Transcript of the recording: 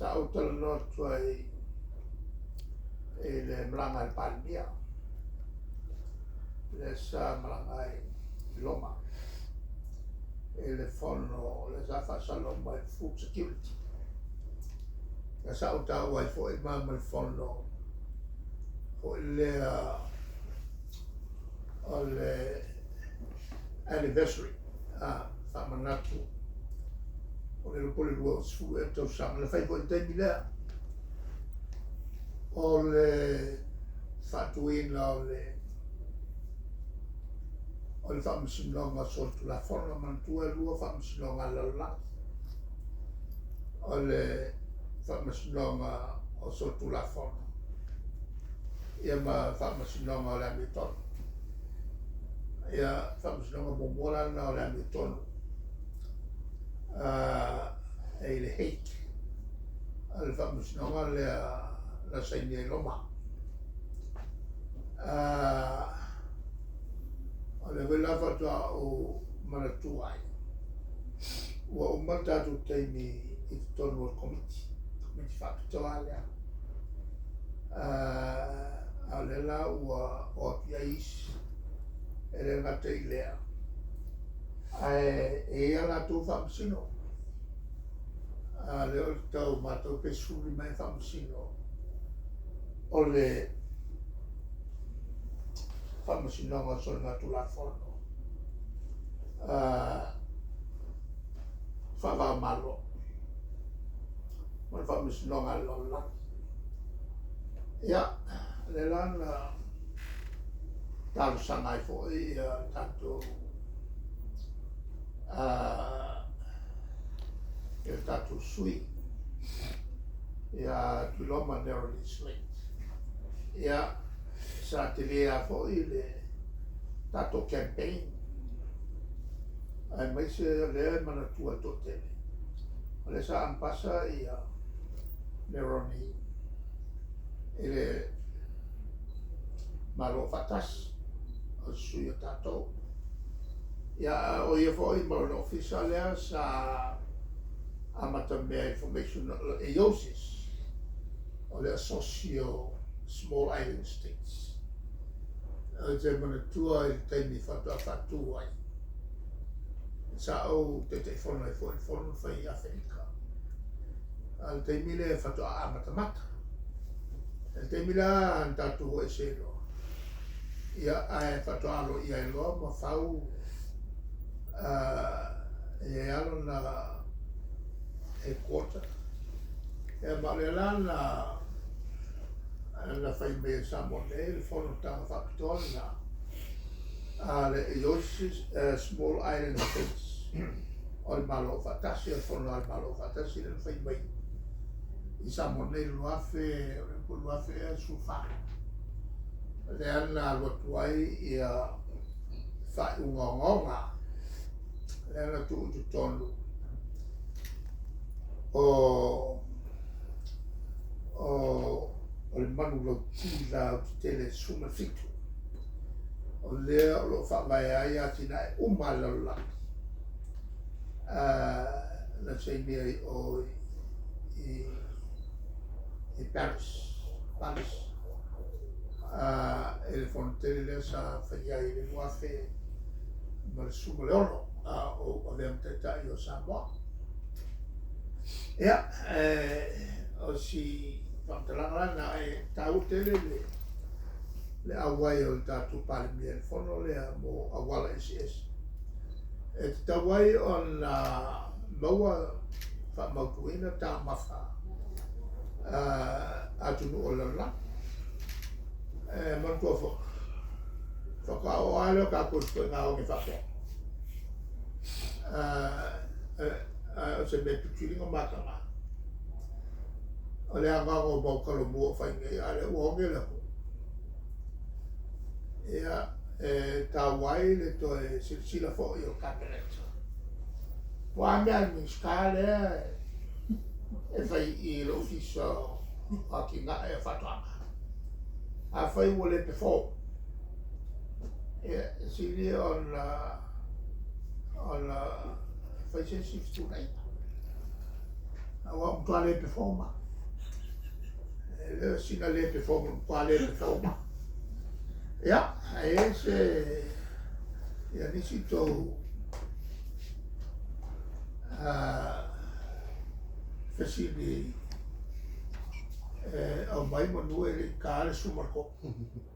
Sa ou talanoa atu ai i le malaga a le Palemia, lea sa malaga ai i Roma i le fono lea sa faasalalau mai le food security. Ia sa ou taua ai foi ma ma le fono foi lea o le anniversary a faamanatu o le po le 20 ea tausaga na fai foi i le taimi lea o le faatuina o le o le Faamasinoga o Solitulafono, manatua e lua Faamasinoga a le lalolagi, o le Faamasinoga o Solitulafono ia ma Faamasinoga o le Amiotonu. Ia, Faamasinoga muamua la lena o le Amiotonu e i le Hague, o le Faamasinoga lea na sainia i Roma. O lea foi la faatoa ou manatua ai, ua uma le tatou taimi i totonu o le Komiti, Komiti Faapitoa lea. A o lea la ua o atu i ai isi, e le gata i lea, ae e i ai a latou faamasino. A o lea ou te tau matau pe 15 ea faamasino o le Faamasinoga o Soligatulafono Faava-o-Malo ma le Faamasinoga a le Lalolagi. Ia, lea la na talosaga ai foi ia tatou ia tatou sui ia Tuiloma Neroni Slate. Ia, sa tele lava foi le tatou campaign, aemaise o lea e manatua e toatele, o lea sa ampasa ia Neroni i le Malo Faatasi, o le sui o tatou. Ia, o ia foi ma lona ofisa lea sa amatamea i le formation o le AOSIS, o le Asosi o Small Island States. Ou te manatua i le taimi faatoa faatu ai, sa ou Taitaifono ai foi i le fono na fai i Aferika. A o le taimi lea faatoa amatamata. I le taimi la na tatou o ese ai loa, ia, ae faatoa aloaia ai loa ma fau e i ai lava lona headquarter. Ia ma o lea la na na fai mai e Samoa nei le fonotaga faapitoa lena a le AOSIS, Small Island States o le Malo Afaatasi, o le fono a le Malo Afaatasi lea na fai mai i Samoa nei i le 2000, po o le 2014. Lea na alu atu ai ia faaiuga ogaoga lea na tuu i totonu o o le manulauti lautetele 17, o lea o lo o faavae ai atinae uma a le lalolagi na sainia i o i Paris, Paris i le fono tele lea sa fai ai i le 2016 a o avea ma Taitai o Samoa. Ia, o si faamatalaga la lena, e taua tele le le auai o le tatou Palemia i le fono lea mo auala eseese e tatau ai ona maua faamautuina taumafa atunuu o le lalolagi. E manatua foi, faatoa oo lava lea o tatou i se ituaiga oge faapea. O se mea pito sili ona mataga, o le anoano o mau talomua o fai nei, a o lea ua oge le atunuu. Ia, e taua ai le toe silasila foi o le Kapeneta. Po o a mea a le Minisita lea e fai i le Ofisa o Atinae o Faatoaga. Afai ua le perform, ia, e sili ona ona fai se isi fetuunaiga. Aua matua le perform lava. E le o sina le perform, o le matua le perform lava. Ia, e i ai se, ia nisi tou fesili e aumai manu e le i ta le 13.